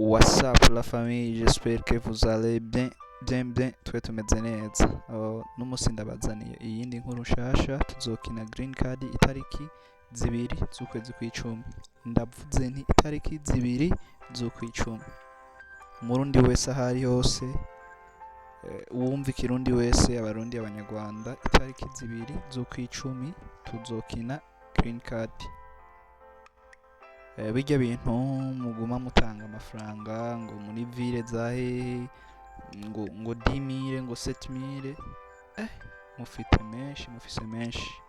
What's up la famille, j'espère que vous allez bien, bien bien, twe tumeze neza. N'umusi ndabazaniye iyindi nkuru nshasha. Tuzokina green card itariki 2 z'ukwezi kw'icumi. Ndavuze nti itariki 2 z'ukw'icumi. Umurundi wese aho ari hose, uwumva ikirundi wese, abarundi, abanyarwanda, itariki 2 z'ukw'icumi tuzokina green card. Birya bintu muguma mutanga amafaranga ngo muri ville za hehe, ngo 10 000, ngo 7000, mufite menshi, mufise menshi.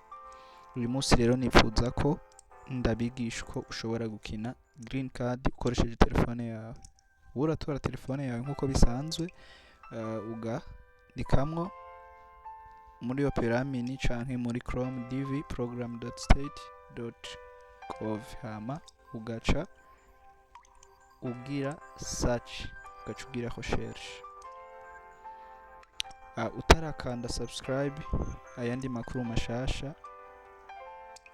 Uyu munsi rero nipfuza ko ndabigisha uko ushobora gukina green card ukoresheje telefone yawe. Wowe uratora telefone yawe nk'uko bisanzwe, ugandikamwo muri Opera Mini canke muri Chrome dvprogram.state.gov, hama ugaca ugira search, ugaca ugira recherche. Utarakanda subscribe, ayandi makuru mashasha,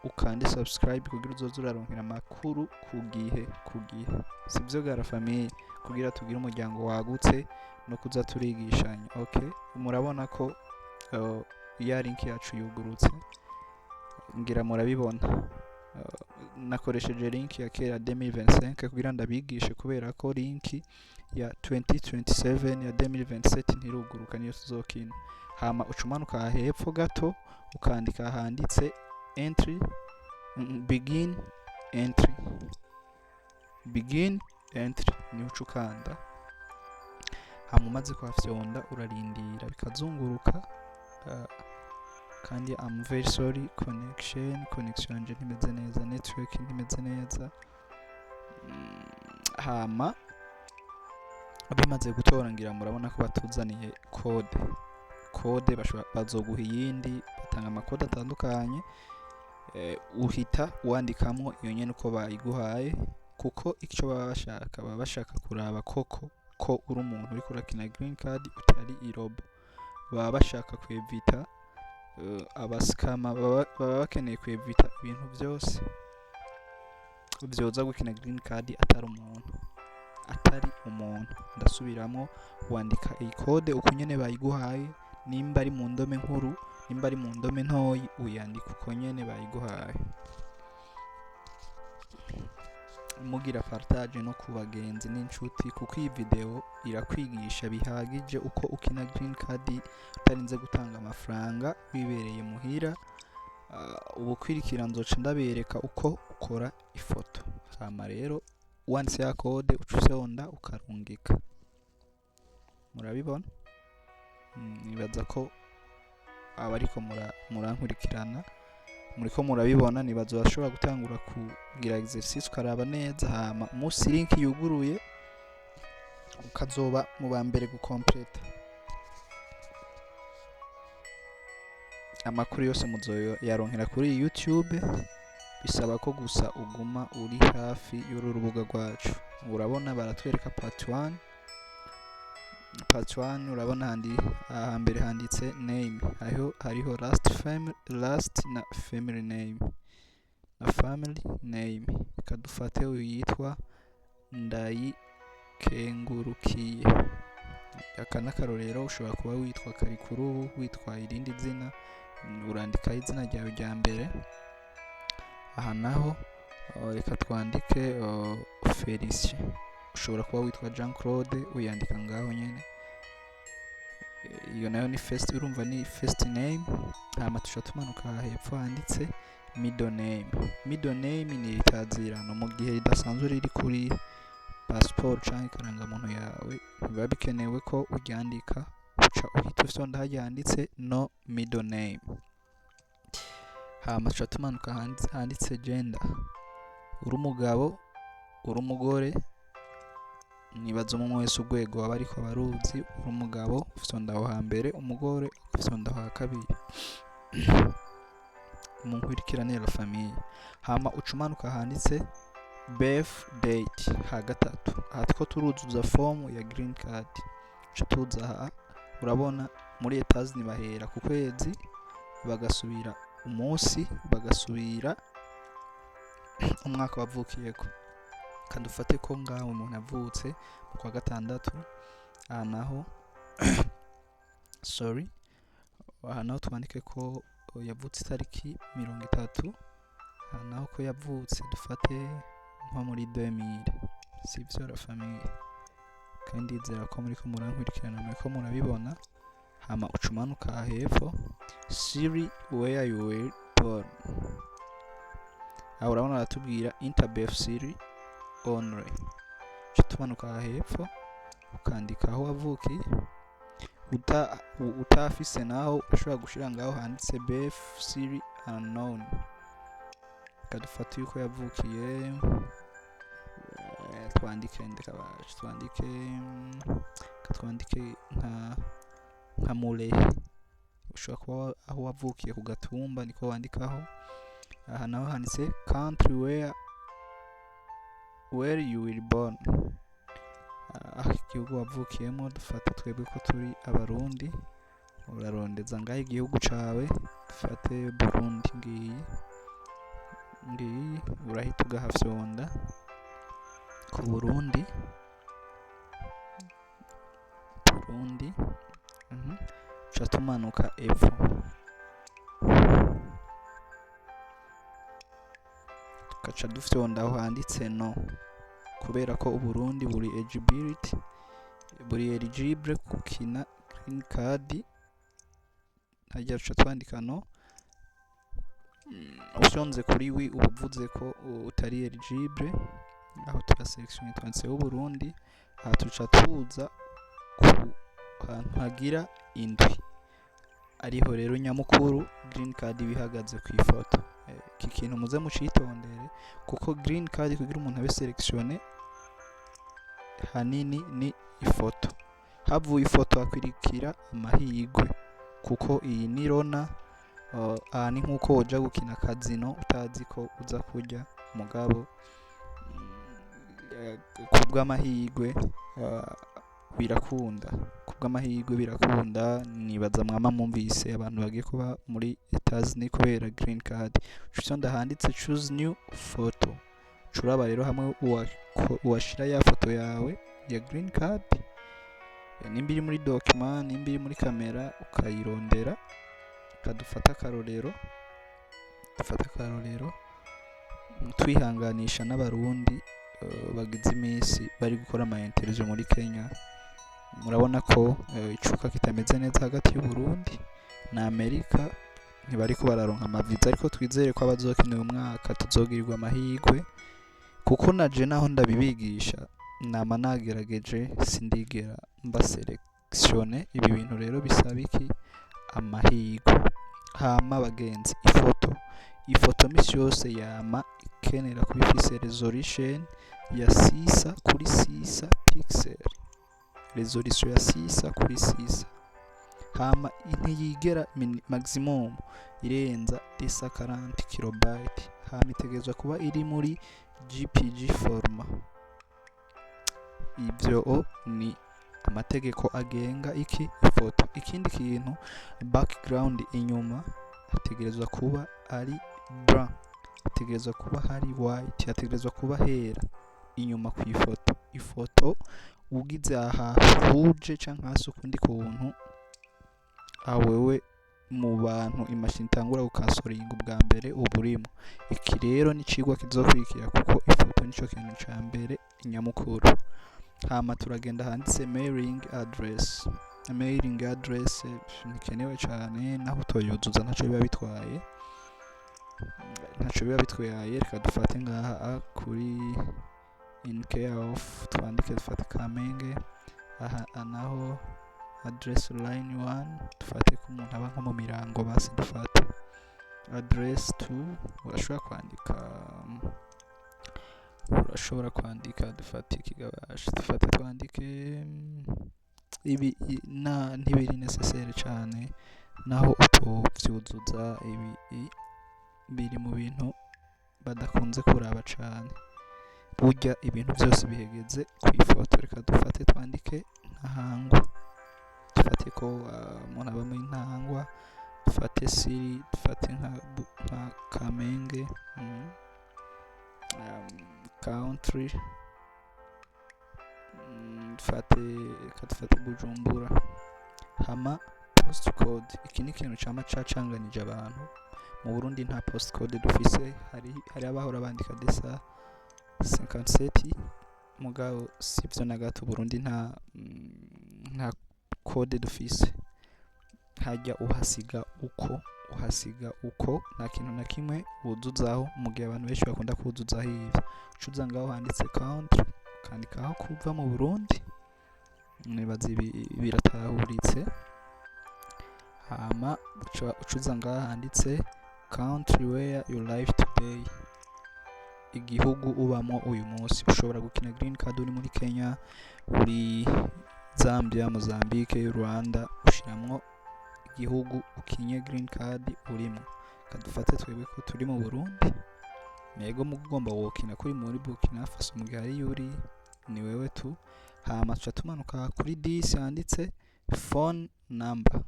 ukande subscribe kugira uzoze uraronkera amakuru ku gihe, ku gihe. Sivyo gara famille? Kugira tugire umuryango wagutse no kuza turigishanya. Okay, murabona ko ya link yacu yugurutse, ngira murabibona. Nakoresheje link ya kera 2025 kugira ndabigishe, kubera ko link ya 2027, ya 2027 ntiruguruka, niyo tuzokina. Hama uca umanuka hepfo gato, ukandika handitse entry, begin entry, begin entry, niho uca ukanda. Hama umaze kuhafyonda urarindira bikazunguruka. Kandi I'm very sorry, connection yanje ntimeze neza, network ntimeze neza. Hama bimaze gutora, ngira murabona ko batuzaniye code. Code bazoguha iyindi, batanga amakode atandukanye. Uhita wandikamwo iyo nyene uko bayiguhaye, kuko icyo baba bashaka, baba bashaka kuraba koko ko uri umuntu uriko urakina green card, utari i robot. Baba bashaka kwevita aba scammer, baba bakeneye kwevita ibintu byose vyoza gukina green card atari umuntu, atari umuntu. Ndasubiramo, wandika iyi code uko nyene bayiguhaye, nimba ari mu ndome nkuru, nimba ari mu ndome ntoyi, uyandika uko nyene bayiguhaye. Mugira partage no ku bagenzi n'inshuti, kuko iyi video irakwigisha bihagije uko ukina green card utarinze gutanga amafaranga, wibereye muhira. Ubukwirikira nzoca ndabereka uko ukora ifoto. Hama rero wanditse ya code, uca ufyonda ukarungika. Murabibona. Nibaza ko abariko murankurikirana muriko murabibona. Nibaza urashobora gutangura kugira exercice, ukaraba neza, hama umunsi link yuguruye ukazoba mu ba mbere gukompleta. Amakuru yose muzoyaronkera kuri YouTube, bisaba ko gusa uguma uri hafi y'uru rubuga rwacu. Urabona baratwereka part 1, part 1. Urabona handi ahambere handitse name, hariho last, family, last na family name na family name. Reka dufate uyu yitwa Ndayikengurukiye. Aka n'akarorero, ushobora kuba witwa Karikurubu, witwa irindi zina, urandikaho izina ryawe rya mbere. Aha naho reka twandike Felicien. Ushobora kuba witwa Jean Claude, uyandika ngaho nyene. Iyo nayo ni first, urumva ni first name. Hama tuca tumanuka hepfo handitse middle name. Middle name ni itazirano mu gihe ridasanzwe riri kuri passport canke ikarangamuntu yawe, ntibiba bikenewe ko uryandika, uca uhita ufyonda harya handitse no middle name. Hama tuca tumanuka handitse gender. Uri umugabo, uri umugore, nibaza umwe wese urwego aba ariko abaruzi. Uri umugabo ufyonda aho hambere, umugore ufyonda aho ha kabiri. Munkurikirane la famille. Hama uca umanuka handitse birth date ha gatatu. Aha two turuzuza form ya green card, uca tuza aha. Urabona muri Etats-Unis bahera ku kwezi, bagasubira umunsi, bagasubira umwaka wavukiyeko. Kadufate ko ngaho umuntu avutse mu kwa gatandatu. Aha naho, sorry, aha naho twandike ko yavutse itariki 30. Aha naho ko yavutse, dufate nko muri 2000, sivyo la famille? Kandi ndizera ko muriko murankurikirana, muriko murabibona. Hama uca umanuka aha hepfo, city where you were born. Aho urabona baratubwira enter birth city only. Uca tumanuka aha hepfo, ukandika aho wavukiye. Utafise naho ushobora gushira ngaho handitse birth city unknown. Kadufate yuko yavukiye, twandike, ndekabaje twandike, twandike nka Murehe. Ushobora kuba aho wavukiye ku gatumba niko wandikaho. Aha naho handitse country where you were born, aho igihugu wavukiyemo. Dufate twebwe ko turi Abarundi, urarondeza ngaho igihugu cawe. Dufate Burundi, ngiyi ngiyi, urahita ugahafyonda ku Burundi. Burundi, Tuca tumanuka epfo, tugaca dufyonda aho handitse no, kubera ko Uburundi buri eligibility, buri eligible gukina green card. Harya tuca twandika no. Ufyonze kuri oui, uba uvuze ko utari eligible. Aho turaselectionne, twanditseho Uburundi. Aha tuca tuza ku hantu hagira indwi, ariho rero nyamukuru green card iba ihagaze ku ifoto. Iki kintu muze mucitondere, kuko green card kugira umuntu abe sélectionné hanini ni ifoto. Havuye ifoto hakwirikira amahirwe, kuko iyi ni rona. Aha ni nkuko woja gukina casino utazi ko uza kurya, mugabo kubw'amahirwe birakunda, kubw'amahirwe birakunda. Nibaza mwama mwumvise abantu bagiye kuba muri Etats-Unis kubera green card. Uca handitse choose new photo, curaba rero hamwe uwashira ya foto yawe ya green card, nimba iri muri document, nimba iri muri kamera, ukayirondera. Kadufata akarorero, dufata akarorero, twihanganisha n'Abarundi bagize iminsi bari gukora ama interview muri Kenya. Murabona ko icuka kitameze neza hagati y'u Burundi na Amerika, ntibariko bararonka amaviza, ariko twizere ko abazokina uyu mwaka tuzogirirwa amahirwe, kuko naje naho ndabibigisha nama nagerageje, sindigera mba sélectionné. Ibi bintu rero bisaba iki? Amahirwe. Hama bagenzi, ifoto misi yose yama ikenera kuba ifise resolution ya 6 kuri 6 pixel, resolution ya 6 kuri 6. Hama ntiyigera maximum irenza 240 kilobyte. Hama itegerezwa kuba iri muri JPG format. Ivyo ni amategeko agenga iki? Ifoto. Ikindi kintu, background inyuma hategerezwa kuba ari blanc, hategerezwa kuba hari white, hategerezwa kuba hera inyuma ku ifoto. Ifoto ugize aha rouge canke hasi ukundi kuntu, awewe mu bantu imashini itangura gukansoringa ubwa mbere uba urimo. Iki rero ni icigwa kizokurikira, kuko ifoto nico kintu ca mbere nyamukuru. Hama turagenda handitse mailing address. Mailing address ntikenewe cane, naho utoyuzuza ntaco biba bitwaye, ntaco biba bitwaye. Reka dufate ngaha kuri in care of, twandike, dufate Kamenge. Aha naho address line 1, dufate ko umuntu aba nko mu Mirango, basi dufate address 2. Urashobora kwandika, urashobora kwandika, dufate ikigabasha, dufate twandike ibi na ntibiri nécessaire cane, naho utovyuzuza. Ibi biri mu bintu badakunze kuraba cane. Burya ibintu byose bihegeze ku ifoto. Reka dufate twandike Ntahangwa, dufate ko umuntu aba muri Ntahangwa. Dufate siri, dufate nka Kamenge. Country, dufate, reka dufate Bujumbura. Hama post code, iki ni ikintu cama cacanganije abantu. Mu Burundi nta post code dufise. Hari abahora bandika 257, mugabo sivyo na gato. Burundi nta code dufise. Hajya uhasiga uko, uhasiga uko, nta kintu na kimwe wuzuzaho, mu gihe abantu benshi bakunda kuzuzaho ivyo. Ucuza ngaho handitse country, ukandikaho kuva mu Burundi. Nibaza ibi biratahuritse. Hama ucuza ngaha handitse country where you live today, igihugu ubamo uyu munsi. Ushobora gukina green card uri muri Kenya, uri Zambia, Mozambique, Rwanda. Ushiramwo igihugu ukinye green card urimo. Kadufate twebwe ko turi mu Burundi. Nego mugomba wokina kuri muri Burkina Faso, mu gihe hariyo uri, ni wewe tu. Hama tuca tumanuka kuri 10 handitse phone number,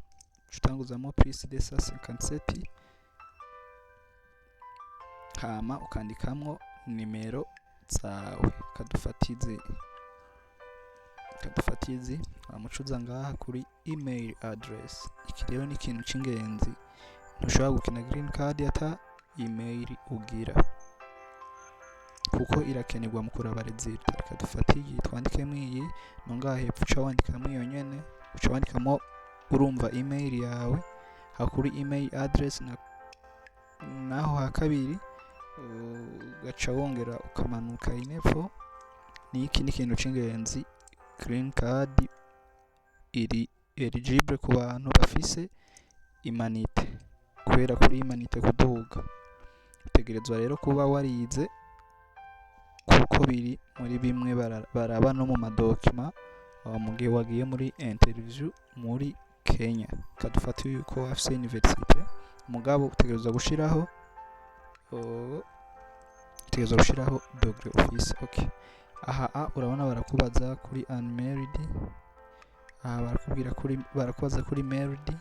utanguzamo +257, hama ukandikamwo nimero zawe. Kadufatizi. Hama ucuza ngaha kuri email address. Iki rero ni ikintu c'ingenzi, ntushobora gukina green card ata email ugira, kuko irakenerwa mu kuraba résultat. Reka dufate iyi, twandikemo iyi. No ngaha hepfo uca wandikamo iyo nyene, uca wandikamo, urumva, email yawe. Ha kuri email address na naho ha kabiri ugaca wongera ukamanuka inepfo. Niki ni ikintu c'ingenzi: green card iri eligible ku bantu bafise humanités, guhera kuri humanités kuduga. Utegerezwa rero kuba warize, kuko biri muri bimwe baraba no mu ma documents mu gihe wagiye muri interview muri Kenya. Kadufate yuko afise université, mugabo utegerezwa gushiraho degré ufise. Okay, aha a urabona barakubaza kuri unmarried, aha barakubwira kuri, barakubaza kuri married,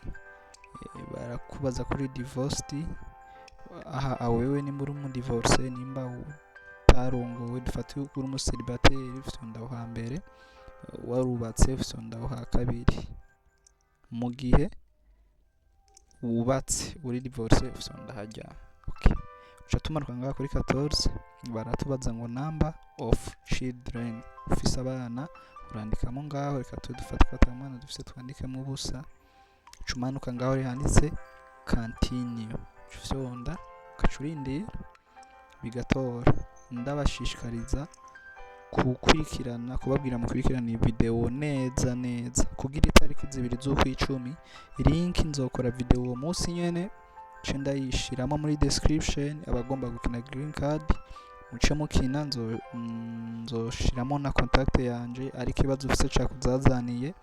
barakubaza kuri divorced. Aha awewe nimba uri umu divorcé, nimba utarongowe, dufate yuko uri umu célibataire, ufite aho hambere, warubatse ufite aho ha kabiri. Mu gihe wubatse, uri divorcé, ufite hajya. Okay, uca tumanuka ngaha kuri 14, baratubaza ngo number of children. Ufise abana urandikamo ngaho. Reka tube dufate ko ata mwana dufise, twandikemo ubusa. Uca umanuka ngaho handitse continue, uca ufyonda, ugaca urindira bigatora. Ndabashishikariza kukurikirana, kubabwira mukurikirana iyi video neza neza, kugira itariki 2 z'ukwicumi link nzokora video uwo munsi nyene, nce ndayishiramo muri description. Abagomba gukina green card muce mukina, nzoshiramo na contact yanje, ariko ikibazo ufise cakuzazaniye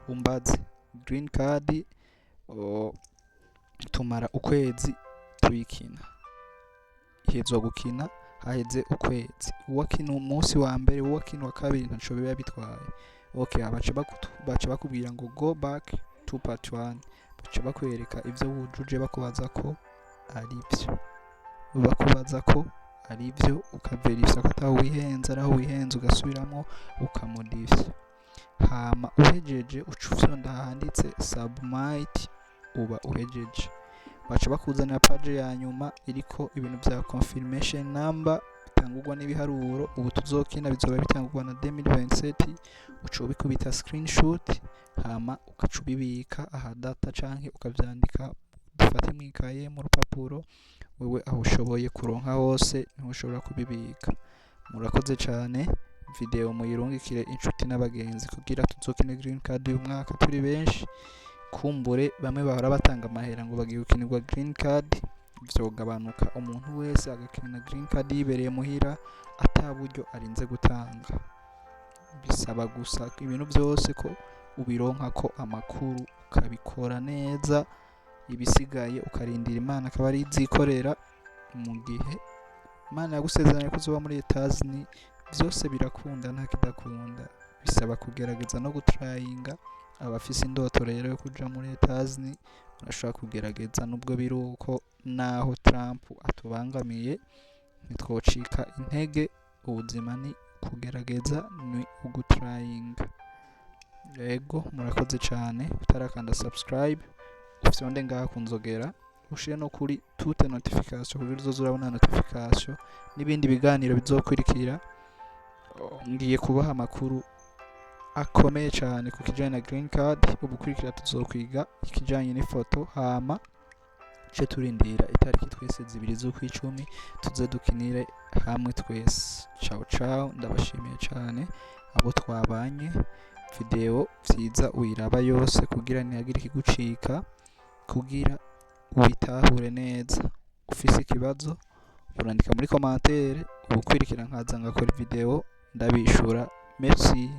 umbaze. Green card tumara ukwezi tuyikina, ihezwa gukina haheze ukwezi. Uwakina umunsi wa mbere, uwakina wa kabiri, ntaco biba bitwaye. Okay, baca bakubwira ngo go back to part 1, baca bakwereka ivyo wujuje, bakubaza ko ari vyo, bakubaza ko ari vyo, ukaverifya ko ataho wihenze. Ari aho wihenze ugasubiramo ukamodifya. Hama uhejeje uca ufyonda handitse submit, uba uhejeje. Baca bakuzanira page ya nyuma iriko ibintu vya confirmation number bitangurwa n'ibiharuro. Ubu tuzokina bizoba bitangurwa na 2027. Uca ubikubita screenshot, hama ugaca ubibika aha data, canke ukavyandika, dufate mwikaye, mu rupapuro. Wewe aho ushoboye kuronka hose niho ushobora kubibika. Murakoze cane. Video muyirungikire inshuti n'abagenzi kugira tuzokine green card uyu mwaka turi benshi. Kumbure bamwe bahora batanga amahera ngo bagiye gukinirwa green card, vyogabanuka, umuntu wese agakina green card yibereye muhira ata buryo arinze gutanga. Bisaba gusa ibintu byose ko ubironkako amakuru, ukabikora neza, ibisigaye ukarindira Imana akaba ari izikorera. Mu gihe Imana yagusezeranye ko uzoba muri Etazini, byose birakunda, nta kidakunda. Bisaba kugerageza no gutrayinga. Abafise indoto rero yo kuja muri Etazini murashobora kugerageza, nubwo biri uko, naho Trump atubangamiye, ntitwocika intege. Ubuzima ni kugerageza, ni ugutrayinga. Yego, murakoze cyane. Utarakanda subscribe, ufyonde ngaha kunzogera, ushire no kuri toute notification kugira uzoze urabona notification n'ibindi biganiro bizokurikira. Oh, ngiye kubaha amakuru akomeye cyane ku kijanye na green card. Ubukurikira tuzokwiga ikijanye n'ifoto, hama ce turindira itariki twese 2 z'ukwicumi, tuze dukinire hamwe twese. Ciao ciao, ndabashimiye cyane abo twabanye. Video vyiza uyiraba yose kugira ntihagire ikigucika, kugira ubitahure neza. Ufise ikibazo urandika muri commentaire, ubukwirikira nkaza ngakora video ndabishura. Merci.